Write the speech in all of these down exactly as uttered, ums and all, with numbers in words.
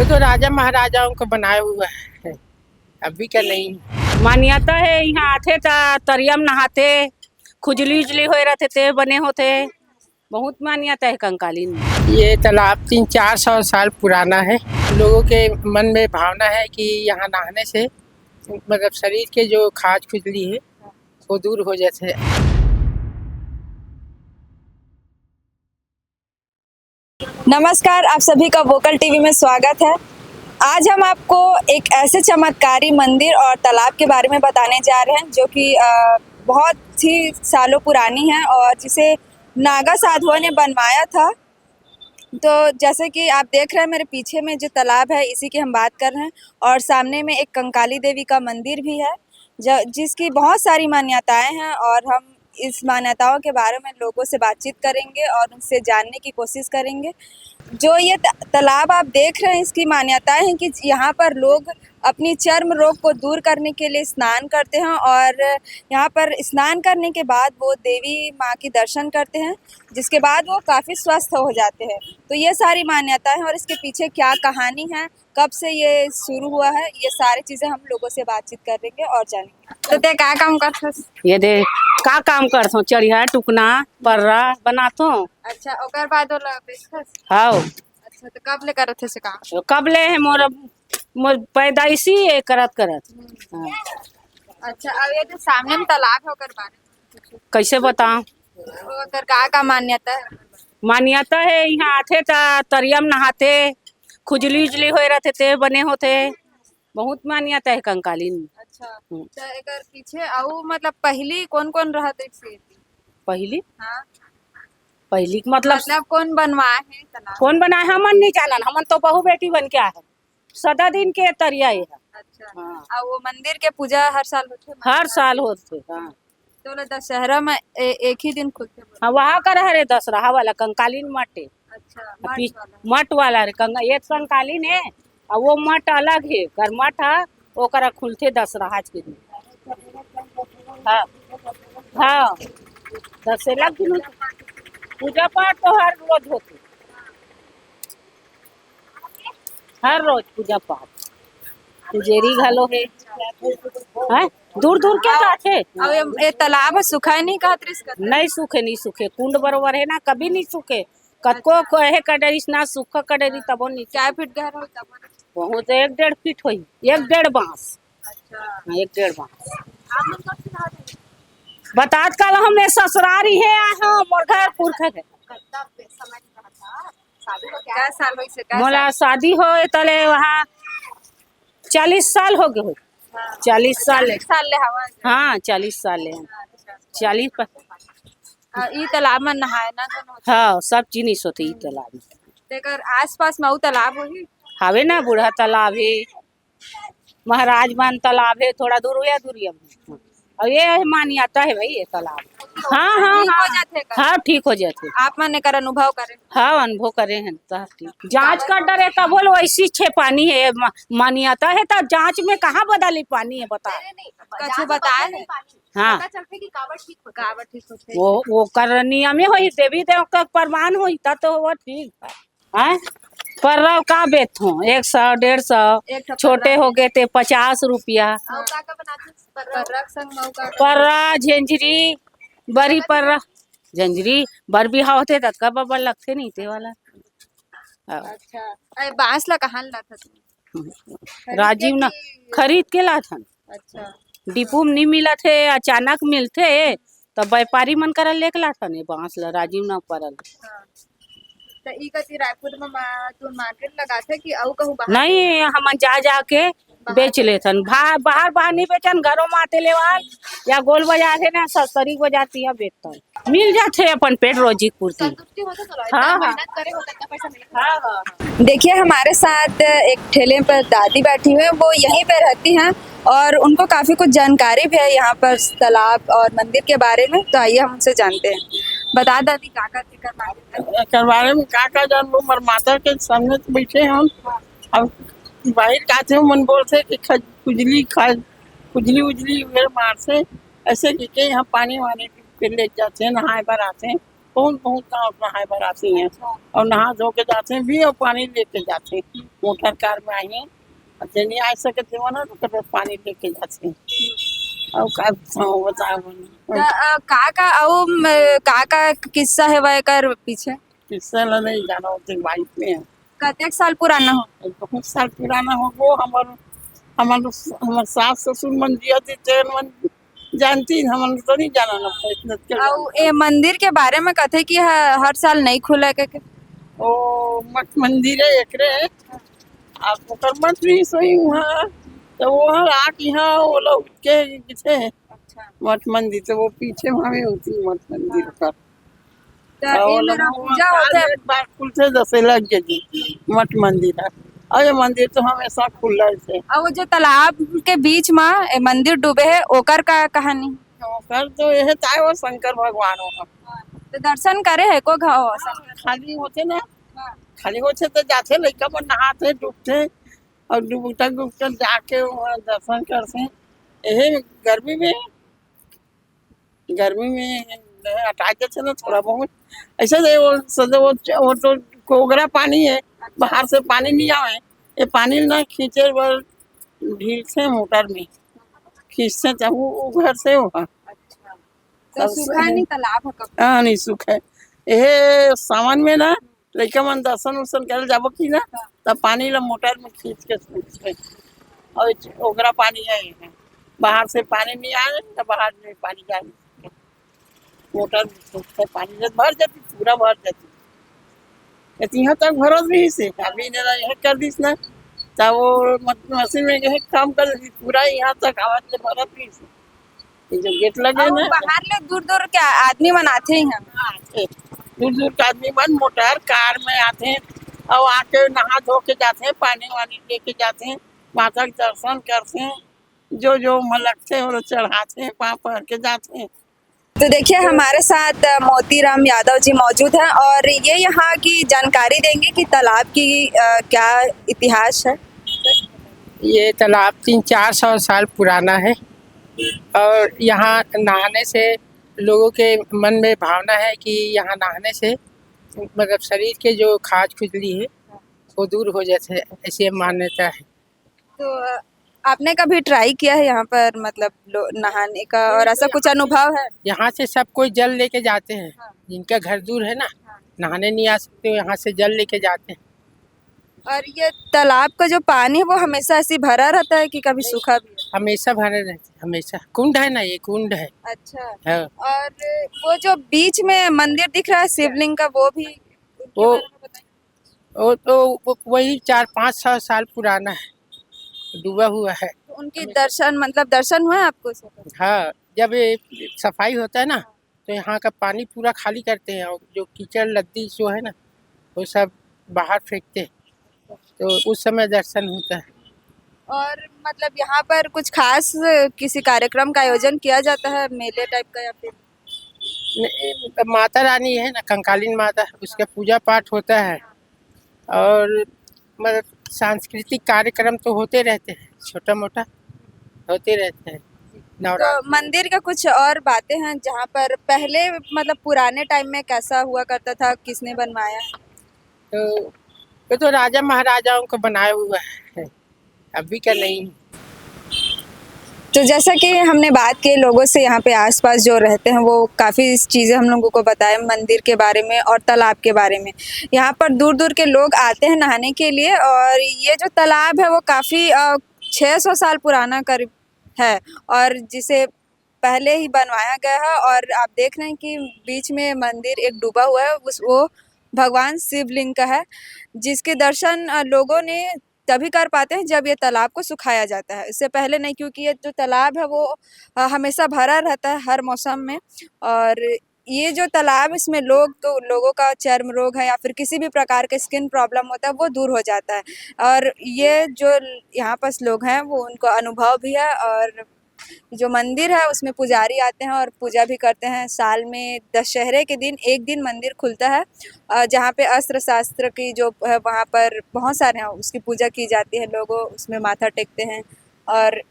ये तो राजा महाराजाओं को बनाया हुआ है, अभी का नहीं। मान्यता है, यहाँ आथे त तरिया म नहाथे, खुजली उजली होए रथे ते बने होथे। बहुत मान्यता है कंकालीन में। ये तालाब तीन चार सौ साल पुराना है। लोगों के मन में भावना है कि यहाँ नहाने से, मतलब, शरीर के जो खाज खुजली है, वो दूर हो जाते हैं। नमस्कार, आप सभी का वोकल टीवी में स्वागत है। आज हम आपको एक ऐसे चमत्कारी मंदिर और तालाब के बारे में बताने जा रहे हैं, जो कि, अ, बहुत ही सालों पुरानी है और जिसे नागा साधुओं ने बनवाया था। तो जैसे कि आप देख रहे हैं, मेरे पीछे में जो तालाब है, इसी की हम बात कर रहे हैं और सामने में एक कंकाली देवी का मंदिर भी है, ज-, जिसकी बहुत सारी मान्यताएं हैं और हम इस मान्यताओं के बारे में लोगों से बातचीत करेंगे और उनसे जानने की कोशिश करेंगे। जो ये त-, तालाब आप देख रहे हैं, इसकी मान्यताएं हैं कि यहाँ पर लोग अपनी चर्म रोग को दूर करने के लिए स्नान करते हैं और यहाँ पर स्नान करने के बाद वो देवी माँ की दर्शन करते हैं, जिसके बाद वो काफ़ी स्वस्थ हो जाते हैं। तो ये सारी मान्यताएं हैं और इसके पीछे क्या कहानी है, कब से ये शुरू हुआ है, ये सारी चीज़ें हम लोगों से बातचीत करेंगे और जानेंगे। तो ते का काम करथस? ये दे, का काम करथों? चढ़िया, टुकना, पर्रा बनाथों। अच्छा, ओकर बाद ओला बेचथस? हाव। अच्छा, तो कब ले करत हे से काम? तो कब ले है मोर, मोर पैदाइशी ये करत करत। हाँ। अच्छा, अब ये जो सामने में तालाब है, ओकर बारे में कुछ? कैसे बताऊं? ओकर का का मान्यता है? मान्यता है, यहाँ आथे त तरिया म नहाथे, खुजली उजली होए रथे ते बने होथे। बहुत मान्यता है कंकालीन में। अच्छा, हम्म। तो एकर पीछे अउ मतलब पहली कौन कौन रहत रहिस? पहली? हाँ। पहली के मतलब मतलब कौन बनवाए है तालाब? कौन बनाए, हमन नहीं जानन, हमन तो बहू बेटी बन के आए हैं। सदा दिन के तरिया ये है। अच्छा। हाँ। अउ वो मंदिर के पूजा हर साल होथे? हर साल होथे, हाँ। तो ओला दशहरा में ए-, एक ही दिन खुलथे बोले? हाँ, वहाँ कर हरे दशहरा वाला कंकालीन मठ है। अच्छा, अभी मठ वाला। मठ वाला रे, कंगा-, एक कंकालीन है, अउ वो मठ अलग है, कर मठ है, ओकरा खुलथे दशहरा के दिन। हाँ, हाँ, दशहरा के दिन पूजा पाठ तो हर रोज होथे। हर रोज पूजा पाठ। पुजेरी घलो हे। हैं? दूर दूर के जाथे? अब ये, ये तालाब ह सुखाय नहीं कहत रहिस का? नहीं सूखे, नहीं सूखे। कुंड बरोबर है ना, कभी नहीं सूखे। कतको अच्छा। कहे कटरिस ना, सूखा कटरी तबो नहीं सूखे। कै फीट गहरा होई तबो नहीं? बहुत, एक डेढ़ फीट होई, एक डेढ़ बांस। अच्छा। हाँ, एक डेढ़ बांस। आप लोग कब से रह रहे हैं? बतात काल हम ये ससुरारी है, आए हो, मोर घर पुरखा है। कब समय रहा था? शादी को क्या साल होइस हे? मोला शादी होए तले वहाँ चालीस साल हो गए हो। हाँ। चालीस साल ले। चालीस साल ले हवा। हाँ, चालीस साल ले। अच्छा। चालीस पर। आ, ई तालाब में नहाए ना दोनों? हाँ, सब जिनिस होथे ई तालाब में। तेकर आसपास में अउ तालाब होही? हवे ना, बूढ़ा तालाब है, महाराज बांध तालाब है, थोड़ा दूर या दूर या। अउ ये है, मान्यता है भाई, ये तालाब। हाँ, हाँ, ठीक हो हाँ। जाथे का? हाँ, ठीक हो जाथे। आप मन एकर अनुभव करे? हाँ, अनुभव करे हैं, तो ठीक। जांच कर डरे तब बोल, वैसी छे पानी है, मा-, मान्यता है, तब जांच में कहाँ बदली पानी है, बता। नहीं, नहीं, कछु जांच में बताए बदले नहीं? हाँ। पता चलथे कि काबर ठीक होथे। काबर ठीक होथे। वो, वो कर नियम ही होही, देवी देवता के प्रमाण होही, तब तो वो ठीक है। हैं? पर्रा का बेचथों? एक सौ, डेढ़ सौ, एक ठो छोटे पर्रा। हो गए ते पचास रुपया। अउ का का बनाथे? पर्रा। पर्रा के संग म अउ का का? पर्रा, झेंझरी, बरी पर्रा, झेंझरी, बर बिहाव होथे, ततका बब्बर लगथे नहीं ते वाला। हाँ। अच्छा, ए, बांस ला कहाँ लाथस? राजीव ना, खरीद के लाथन। अच्छा। डिपू में नहीं मिलत हे, अचानक मिलथे, त व्यापारी मन करा लेके लाथन ये बांस ला, राजीव ना परल। हाँ। त ई कति रायपुर में मा-, तू मार्केट लगाथे कि अउ कहूँ बाहर? नहीं, हमन जा जा के बाहर बेच लेथन। भा-, बाहर, बाहर नहीं बेचन, घरों में आते लेवाल या गोल बाजार है ना, सस्तरी बाजार तिहा बेचथन। मिल जाथे अपन पेट रोजी के पूर्ति। संतुष्टि होथे चलो, इतना हाँ, हाँ। मेहनत करे हो, तो इतना पैसा मिले। हाँ, हाँ। देखिए, हमारे साथ एक ठेले पर दादी बैठी हुई हैं, वो यहीं पे रहती हैं और उनको काफ़ी कुछ जानकारी भी है यहाँ पर तालाब और मंदिर के बारे में। तो आइए, हम उनसे जानते हैं। बता दादी, का का एकर बारे में? एकर बारे में का का जानबो, मोर माता के सामने तो बैठे हम। अब बाहर का थे, मन बोलथे कि खज-, खुजली, खज-, खुजली उजली उगर मारथे, ऐसे कहिके यहाँ पानी वानी के ले जाथे, नहाए बर आथे। बहुत, बहुत गाँव नहाए बर आथे हैं। अच्छा। अउ नहा धो के जाथे भी अउ पानी लेके जाथे। मोटर कार में आही, अउ जे नहीं आ सके तेमन ह तो ओकर बर पानी लेके जाथे। अउ का बताओ, बताओ ना। त, अ, का, का अउ, म, का, का किस्सा हे वह एकर पीछे? किस्सा ला नहीं जाना होते, वाइफ में है। कतेक साल पुराना हो? बहुत साल पुराना हो वो। हमर, हमर, हमर सास ससुर मन जिया थे, तेन मन जानती, हमन तो नहीं जाना ना, इतना क्या अउ जानता। ए मंदिर के बारे में कथे कि ह-, हर साल नहीं खुले के, के? ओ मठ मंदिर है एकरे, आप ओकर मठ भी सोई वहाँ, तो वो हर आके यहाँ वो लोग के पीछे है। अच्छा। मठ मंदिर, तो वो पीछे वहाँ में होती है मठ मंदिर हाँ। का। त अउ ए मेरा पूजा होथे। एक बार खुलथे दशहरा के दिन मठ मंदिर ह, अउ ये मंदिर तो हमेशा खुला रहिथे। अउ वो जो तालाब के बीच म ए मंदिर डूबे हे, ओकर का कहानी? ओकर तो यह ताय वो शंकर भगवान हो। तो दर्शन करे हे को घाव? खाली होथे ना, हाँ। खाली होथे तो जाथे, लइका मन नहाथे, डूबथे, अउ डूबता डूबता जाके वहाँ दर्शन करथे। यही गर्मी में गर्मी में हटा के चलो थोड़ा बहुत। ऐसे तो वो, सदे वो, वो तो कोगरा पानी है, बाहर से पानी नहीं आवे। ये पानी ना खींचे बर ढील से मोटर में खींचते, तब वो, वो घर से वो। अच्छा। तो तब सूखा से नहीं तालाब है कभी? हाँ, नहीं सूखा है। ये सावन में ना लइका मन दर्शन उर्शन करे जाबो कि ना, हाँ। तब पानी ला मोटर में खींच के, खींच के, अउ ओकरा पानी है, बाहर से पानी नहीं आए, तो बाहर में पानी जाए, मोटर में खींच के पानी जब भर जाती, पूरा भर जाती। ये तो यहाँ तक भरत रहिस हे, अभी ने यह कर दिस ना, तब वो मत-, मशीन में यह काम कर देती, पूरा यहाँ तक आवाज से भरत रहिस हे। ये जो गेट लगे अउ ना, बाहर ले दूर-दूर के आदमी मन आथे इहाँ। हाँ, आथे। दूर-दूर के आदमी मन मोटर, कार में आथे, अउ आके नहा धो के जाथे, पानी वानी लेके जाथे, माता के दर्शन करथे, जो, जो मन लगथे, वो चढ़ाथे, पाँव पकड़ के जाथे। तो देखिए, हमारे साथ, अ, मोतीराम यादव जी मौजूद हैं और ये यहाँ की जानकारी देंगे कि तालाब की, अ, क्या इतिहास है। ये तालाब तीन चार सौ साल पुराना है और यहाँ नहाने से लोगों के मन में भावना है कि यहाँ नहाने से, मतलब, शरीर के जो खाज खुजली है, वो दूर हो जाते हैं, ऐसी मान्यता है। तो, अ, आपने कभी ट्राई किया है यहाँ पर, मतलब, लो-, नहाने का, और ऐसा कुछ अनुभव है? यहाँ से सब कोई जल लेके जाते हैं, हाँ। जिनका घर दूर है ना, हाँ। नहाने नहीं आ सकते, वो यहाँ से जल लेके जाते हैं। और ये तालाब का जो पानी है, वो हमेशा ऐसे ही भरा रहता है कि कभी नहीं, सूखा भी है? हमेशा भरा रहता है, हमेशा। कुंड है ना, ये कुंड है। अच्छा। हाँ। और वो जो बीच में मंदिर दिख रहा है शिवलिंग का, वो भी, उनके वो बारे में बताइए। वो तो, वो, वही चार पाँच सौ साल पुराना है, डूबा हुआ है। तो उनके दर्शन, मतलब, दर्शन हुए आपको उस वक्त? हाँ, जब ये सफाई होता है ना, तो यहाँ का पानी पूरा खाली करते हैं और जो कीचड़ लद्दी जो है ना, वो सब बाहर फेंकते हैं, तो उस समय दर्शन होता है। और, मतलब, यहाँ पर कुछ खास किसी कार्यक्रम का आयोजन किया जाता है, मेले टाइप का, या फिर? नहीं, मतलब, माता रानी है ना, कंकालीन माता, उसका पूजा पाठ होता है और, मतलब, सांस्कृतिक कार्यक्रम तो होते रहते हैं, छोटा मोटा होते रहते हैं। नवरात्र। तो मंदिर का कुछ और बातें हैं जहाँ पर पहले, मतलब, पुराने टाइम में कैसा हुआ करता था, किसने बनवाया है? तो ये तो राजा महाराजाओं का बनाया हुआ है, अभी का नहीं। तो जैसा कि हमने बात की लोगों से, यहाँ पे आसपास जो रहते हैं, वो काफ़ी चीज़ें हम लोगों को बताए मंदिर के बारे में और तालाब के बारे में। यहाँ पर दूर दूर के लोग आते हैं नहाने के लिए और ये जो तालाब है, वो काफ़ी, अ, छः सौ साल पुराना करीब है और जिसे पहले ही बनवाया गया है। और आप देख रहे हैं कि बीच में मंदिर एक डूबा हुआ है, उस, वो भगवान शिवलिंग का है, जिसके दर्शन, अ, लोगों ने तभी कर पाते हैं जब ये तालाब को सुखाया जाता है, इससे पहले नहीं, क्योंकि ये जो तालाब है वो, अ, हमेशा भरा रहता है हर मौसम में। और ये जो तालाब, इसमें लोग, तो लोगों का चर्म रोग है या फिर किसी भी प्रकार का स्किन प्रॉब्लम होता है, वो दूर हो जाता है। और ये जो यहाँ पास लोग हैं, वो, उनको अनुभव भी है और जो मंदिर है उसमें पुजारी आते हैं और पूजा भी करते हैं। साल में दशहरे के दिन एक दिन मंदिर खुलता है, अ, जहाँ पे अस्त्र शास्त्र की जो है वहाँ पर बहुत सारे हैं, उसकी पूजा की जाती है, लोगों उसमें माथा टेकते हैं। और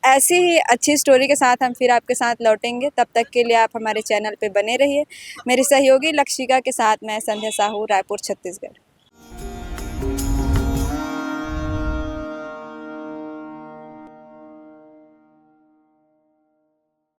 ऐसी ही अच्छी स्टोरी के साथ हम फिर आपके साथ लौटेंगे। तब तक के लिए आप हमारे चैनल पे बने रहिए। मेरी सहयोगी लक्षिका के साथ मैं संध्या साहू, रायपुर, छत्तीसगढ़।